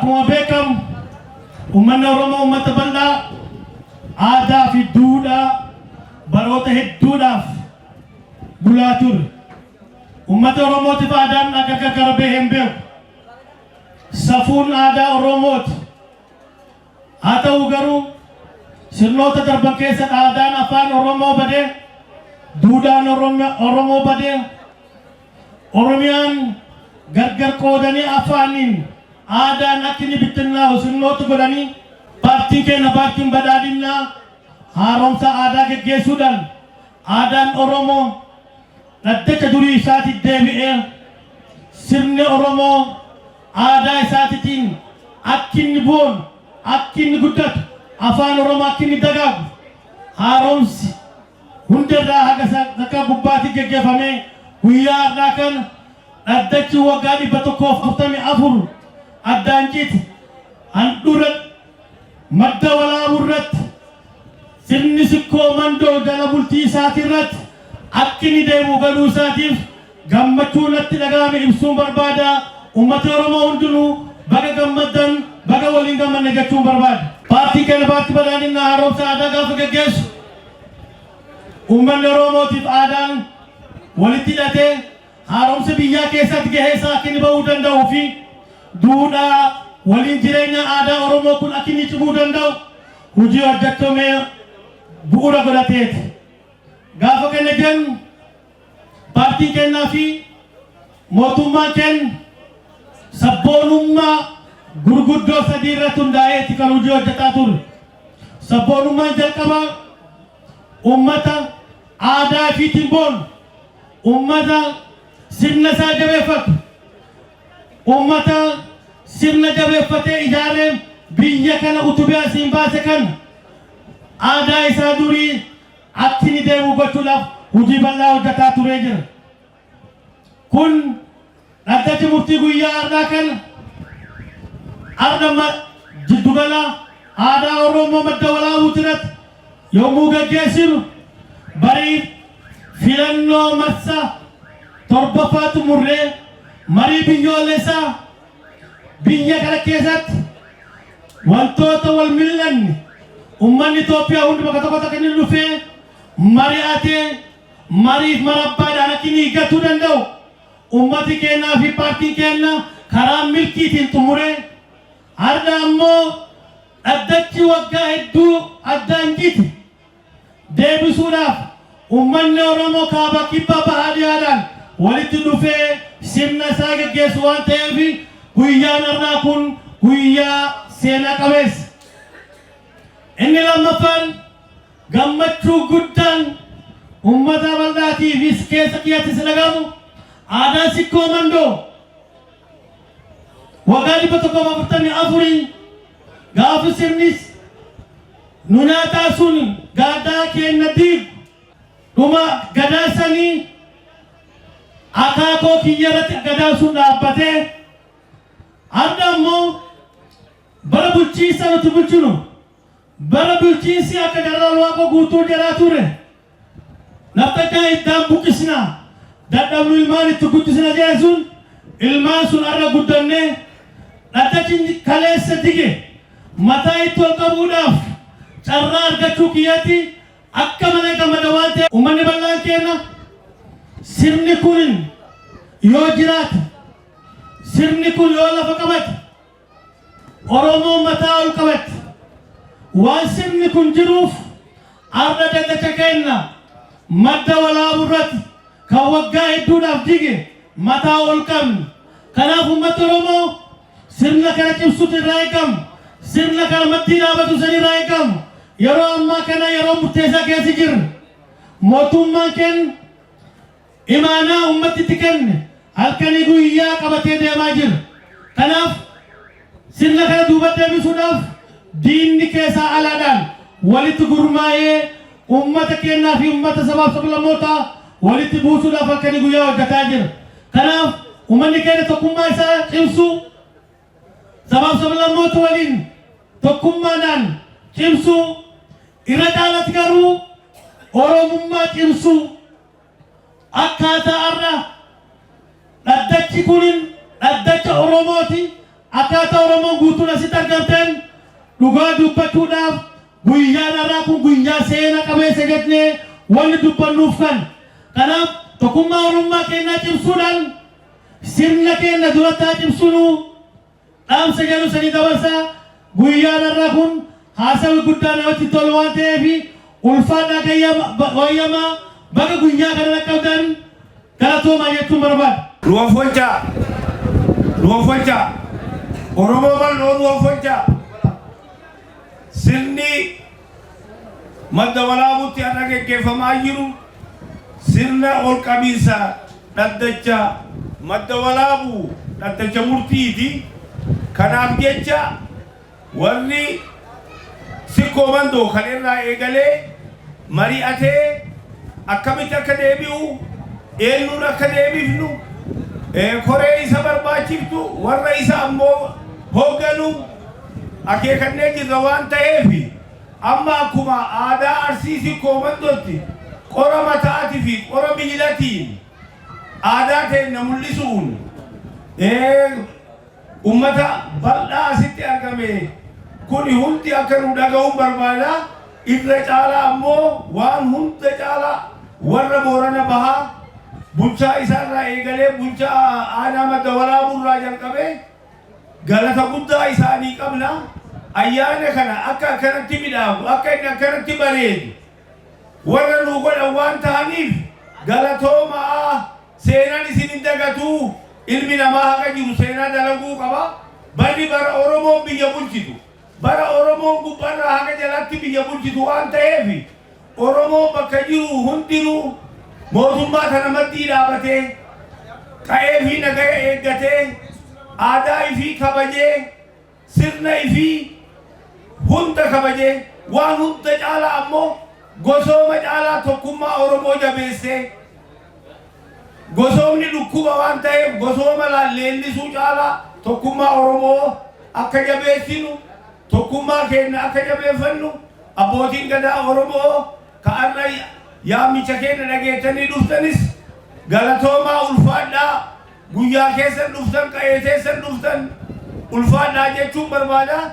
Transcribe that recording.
Akkuma beekamu uummanni Oromoo uummata bal'aa aadaa fi duudhaa baroota hedduudhaaf bulaa ture. Uummata Oromootiif aadaan akka gargar bahee hin beeku. Safuun aadaa Oromooti. Haa ta'u garuu sirnoota darban keessa aadaan afaan Oromoo badee, duudhaan Oromoo badee, Oromiyaan gargar qoodanii afaaniin aadaan akka inni bittinnaa'u sirnoota godhanii, paartiin keenya, paartiin badhaadhinnaa, haaromsa aadaa geggeessuudhaan aadaan Oromoo dhaddacha durii isaatti deebi'ee, sirni Oromoo aadaa isaatiitiin akka inni boonu, akka inni guddatu, afaan Oromoo akka inni dagaagu haaromsi hundarraa haga sadarkaa gubbaatti geggeeffamee, guyyaa har'aa kana dhaddachi waggaa 144 addaan cite handhuura Madda Walaabuu irratti sirni Sikkoo Mandoo jala bultii isaatii irratti akka inni deemu galuu isaatiif gammachuu natti dhaga'ame ibsuun barbaada. Uummati Oromoo hundinuu baga gammaddan, baga waliin gammanne jechuun barbaada. Paartiin keenya, paartii badhaadhinnaa, haaromsa aadaa gaafa geggeessu uummanni Oromootiif aadaan walitti hidhatee haaromsa biyyaa keessatti gahee isaa akka inni bahuu danda'uu fi duudhaa waliin jireenya aadaa Oromoo kun akka inni cimuu danda'u hojii hojjetamee bu'uura godhateeti. Gaafa kana jennu, paartiin kennaa fi mootummaan kennu sabboonummaa gurguddoo sadii irratti hundaa'eeti kan hojii hojjetaa ture. Sabboonummaan jalqabaa ummata aadaa ifiitiin boonu, ummata sirna isaa jabeeffatu, ummata sirna jabeeffatee ijaaree biyya kana utubee asiin baase kana aadaa isaa durii akka inni deemu gochuudhaaf hojii bal'aa hojjetaa turee jira. Kun dhaddachi murtii guyyaa har'aa kana har'a jiddugala aadaa Oromoo Madda Walaabuuti irratti yommuu gaggeessinu, barii filannoo marsaa torbaffaa xumurree marii biyyoolessaa biyya kana keessatti wantoota wal mil'anne ummanni Itoophiyaa hundi bakka tokkotti akka inni dhufee mari'atee mariif marabbaadhaan akka inni hiiggachuu danda'u ummati keenyaa fi paartiin keenya karaa milkiitiin xumuree, har'a ammoo dhaddachi waggaa hedduu addaan cite deebisuudhaaf ummanni Oromoo kaaba, kibba, bahaa, dhiyaadhaan walitti dhufee sirna isaa geggeessu waan ta'eef, guyyaan har'aa kun guyyaa seenaa qabeessa. Inni lammaffaan, gammachuu guddaan ummata bal'aatiifis keessa kiyyattis dhagamu, aadaan Sikkoo Mandoo waggaa 144 gaafa sirnis nu nyaataa sun gaadaa keenya diigu, dhuma gadaa sanii akaakoo kiyya irratti gadaan sun dhaabbatee, har'a ammoo bara bulchiinsa nuti bulchinu, bara bulchiinsi akka Jeneraal Waaqoo Guutuu jedhaa ture, "Nafxanyaa iddaan buqqisna, dadhabnu ilmaan itti guddisna" jedhe sun, ilmaan sun har'a guddannee dhaddachi kaleessa dige mataa itti ol qabuudhaaf carraa argachuu kiyyatti akka malee gammada waan ta'eef, uummanni bal'aan keenya sirni kun yoo jiraate, sirni kun yoo lafa qabate, Oromoon mataa ol qabatti. Waan sirni kun jiruuf har'a dhaddacha keenya Madda Walaabuu irratti kan waggaa hedduudhaaf jige mataa ol qabne. Kanaaf uummati Oromoo sirna kana cimsutu irraa eegamu. Sirna kana maddii dhaabatu san irraa eegamu. Yeroo ammaa kana yeroo murteessaa keessa jirra. Mootummaan keenya imaanaa uummatti itti kenne halkanii guyyaa qabatee deemaa jira. Kanaaf sirna kana duuba deebisuudhaaf diinni keessaa alaadhaan walitti gurmaa'ee uummata keenyaa fi uummata sabaaf sablammootaa walitti buusuudhaaf halkanii guyyaa hojjetaa jira. Kanaaf uummanni keenya tokkummaa isaa cimsuu, sabaaf sablammoota waliin tokkummaadhaan cimsuu, irra caalatti garuu Oromummaa cimsuu, akkaataa har'a dhaddachi kunin dhaddacha Oromooti. Akkaataa Oromoon guutuun asitti argamteen dhugaa dubbachuudhaaf guyyaan har'aa kun guyyaa seena qabeessa jennee wanni dubbannuuf kan. Kanaaf tokkummaa Oromummaa keenyaa cimsuudhaan sirna keenya duratti haa cimsinu dhaamsa jedhu sanii dabarsaa. Guyyaan har'aa kun haasawi guddaa namatti tolu waan ta'eef ulfaadhaa, wayyamaa, baga guyyaa kana dhaqqabdan, galatoomaa jechuun barbaada. Ruwan folchaa. Ruwan folchaa. Oromoo bal'oo ruwan folchaa. Sirni Madda Walaabuutti har'a geggeeffamaa jiru sirna ol qabiinsa dhaddacha Madda Walaabuu dhaddacha murtiiti. Kanaaf jecha warri Sikkoo Mandoo kan irraa eegalee mari'atee akkamitti akka deebi'u, eenyuun akka deebifnu, koree isa barbaachiftu, warra isa ammoo hoogganu akeekannee jirra waan ta'eef, amma akkuma aadaa Arsii Sikkoo Mandootti qora mataati fi qora miilatiin aadaa keenya mul'isuun ummata bal'aa asitti argame kuni hundi akka nu dhaga'uun barbaada. Irra caalaa ammoo, waan hunda caalaa, warra Boorana Bahaa bulchaa isaarraa eegalee, bulchaa aanaa Madda Walaabuurraa jalqabee galata guddaa isaanii qabna. Ayyaana kana akka akkanatti midhaagu, akka inni akkanatti bareedu warra nu godhan waan ta'aniif galatoomaa. Seenaan isin hin dagatuu. Ilmi namaa haqa jiru seenaa dalaguu qaba. Barri bara Oromoon biyya bulchitu, bara Oromoon gubbarraa haga jalatti biyya bulchitu waan ta'eef, Oromoon bakka jiru hundinuu mootummaa tana maddii dhaabatee, qa'ee fi nagaya eeggatee, aadaa ifii kabajee, sirna ifii hunda kabajee, waan hunda caalaa ammoo gosooma caalaa tokkummaa Oromoo jabeessee, gosoomni dhukkuba waan ta'eef gosooma leellisuu caalaa tokkummaa Oromoo akka jabeessinu, tokkummaa keenya akka jabeeffannu, abbootiin gadaa Oromoo ka har'a yaamicha keenya dhageettanii dhuftanis galatoomaa, ulfaadhaa. Guyyaa keessan dhuftan, qa'ee teessan dhuftan, ulfaadhaa jechuun barbaada.